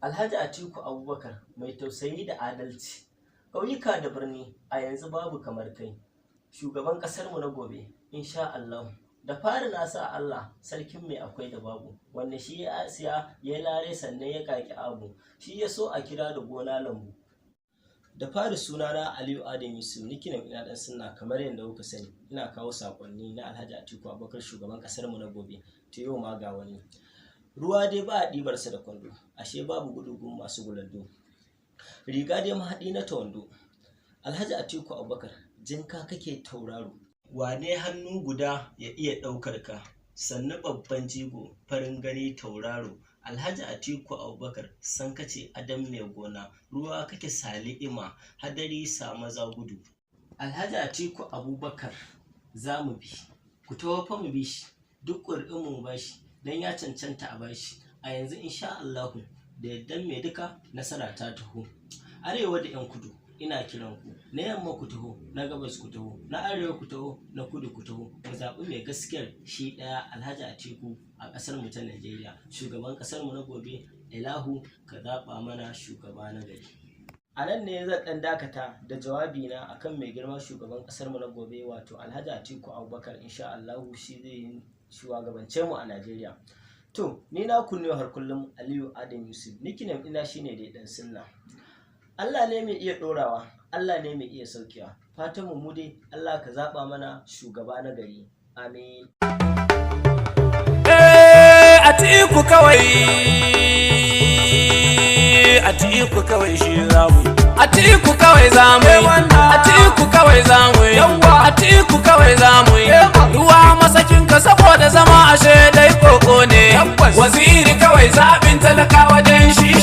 Alhaji Atiku Abubakar mai tausayi da adalci. Ƙauyuka da birni a yanzu babu kamar kai. Shugaban ƙasarmu na gobe, insha Allah. Da fari na sa Allah sarkin mai akwai da babu, wanda shi ya siya ya lare sannan ya ƙaƙi abu, shi ya so a kira da gona lambu. Da fari sunana Aliyu Adam Yusuf, nickname ina Dan Sunna. Kamar yadda kuka sani, ina kawo sakonni na Alhaji Atiku Abubakar, shugaban kasar mu na gobe. To yau ma ga wani. Ruwa dai ba a ɗibar sa da kwando, ashe babu gudu gun masu gulando. Riga dai mahaɗi na tawando. Alhaji Atiku Abubakar, jinka kake tauraro. Wane hannu guda ya iya ɗaukar ka? Sannu babban jigo, farin gani tauraro. Alhaji Atiku Abubakar, san kace adam mai gona, ruwa kake sali'ima, hadari sa maza gudu. Alhaji Atiku Abubakar za mu bi, ku taho fa mu bi shi, duk ƙuri'un mu bashi, don ya cancanta a bashi. A yanzu insha Allahu da yardan mai duka nasara ta taho. Arewa da 'yan kudu, ina kiran ku, na yamma ku taho, na gabas ku taho, na arewa ku taho, na kudu ku taho, mu zaɓi mai gaskiyar shi ɗaya, Alhaji Atiku, a ƙasar mu ta Najeriya, shugaban ƙasar mu na gobe. Ilahu ka zaɓa mana shugaba na gari. A nan ne zan ɗan dakata da jawabi na akan mai girma shugaban ƙasar mu na gobe, wato Alhaji Atiku Abubakar. Insha Allahu shi zai shugabance mu a Najeriya. To ni na kunne har kullum Aliyu Adam Yusuf, nickname ina shine dai Dan Sunna. Allah ne mai iya ɗorawa, Allah ne mai iya saukewa. Fatan mu dai Allah ka zaɓa mana shugaba na gari. Amin. Eh, Atiku kawai, Atiku kawai shi zamu. Atiku kawai zamu yi, Atiku kawai zamu yi, Atiku kawai zamu yi. Ruwa masakin ka saboda zama ashe dai koko ne. Waziri kawai zaɓin talakawa dan shi.